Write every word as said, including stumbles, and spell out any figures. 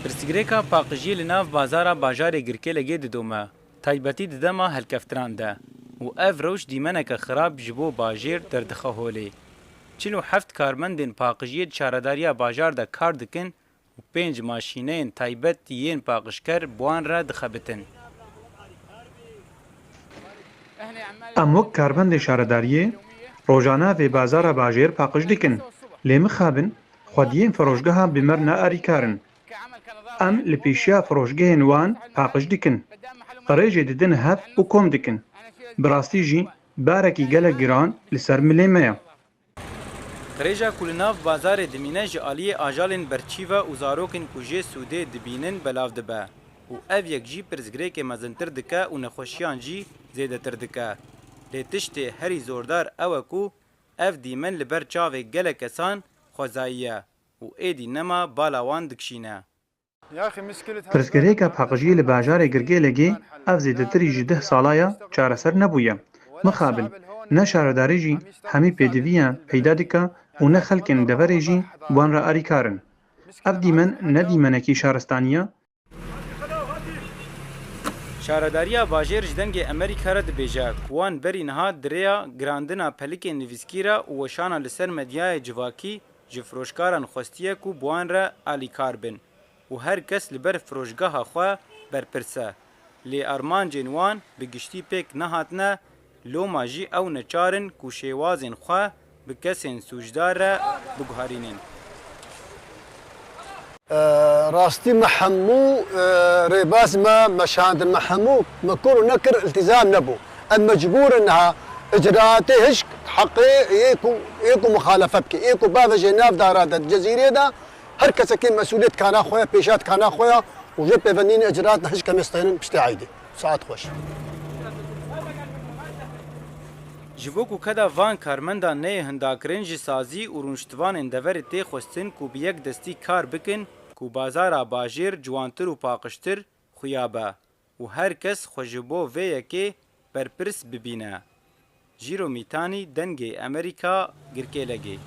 Pirsgirêka paqijiyê li nav bazara bajarê Girkêlegê didome, taybetî di dema helkeftinan de û ev rewş dîmeneke xirab ji bo bajêr derdixe holê. Çil û heft karmendên paqijiyê di şaredariya bajar de kar dikin û pênc maşîneyên taybet yên paqijker bi wan re dixebitin. Em wek karmendê şaredariyê rojane vê bazara bajêr paqij dikin. Lê mixabin, xwediyên firoşgeha bi me re ne alîkar in. Em li pêşiya firoşgehên wan paqij dikin. Qirêjê didin hev û kom dikin. Bi rastî jî barekî gelek giran li ser milê me ye. Qirêja ku li nav bazarê dimîne ji aliyê ajalên berçî ve û zarokên ku jê sûdê dibînin belav dibe û ev yek jî pirsgirêkê mezintir dike û nexweşiyan jî zêdetir dike. Lê tiştê herî zordar ew e ku ev dîmen li ber çavê gelek kesan xwezayî ye û êdî nema bala wan dikişîne. Pirsgirêka paqijiyê li bajarê Girgêlegê ev zêdetirî ji deh sala ye çareser nebûye. Mixabin, ne şaredarî jî hemî pêdiviyan peyda dike û ne xelkên deverê jî wan re alîkar in. Ev dîmen ne dîmenekî şaristanî ye. Şaredariya bajêr ji Dengê Amerîka re dibêje ku wan berî niha di rêya girandina pelikên nivîskî re û weşana li ser medyayê civakî ji firoşkaran xwestiye ku bi wan re alîkar bin û her kes li ber firoşgeha xwe berpirs e. Lê armancên wan bi giştî pêk nehatine, loma jî ew neçar in ku şêwazên xwe bi kesên sûcdar re biguherînin. Rastî me hemû rêbaz me meşandin, me hemû me kir û nekir iltizam nebû. Em mecbûr in niha icraatê hişk heqê yê ku yê ku muxalefe bike, yê ku bavêje nav dara de, di Cezîrê de her kesekî mesûliyet kana xwe ye, pêşat kana xwe ye û jê pêvendî ne icraat ne hişk em ê steynin piştê eydê. Saet xweş. Ji bo ku keda van karmendan neyê hindakirin ji sazî û rûniştivanên deverê tê xwestin ku bi yek destî kar bikin ku bazara bajêr ciwantir û paqijtir xuya be û her kes xwe ji bo vê yekê berpirs bibîne. Jîro Mîtanî, Dengê Emerîka, Girkêlegê.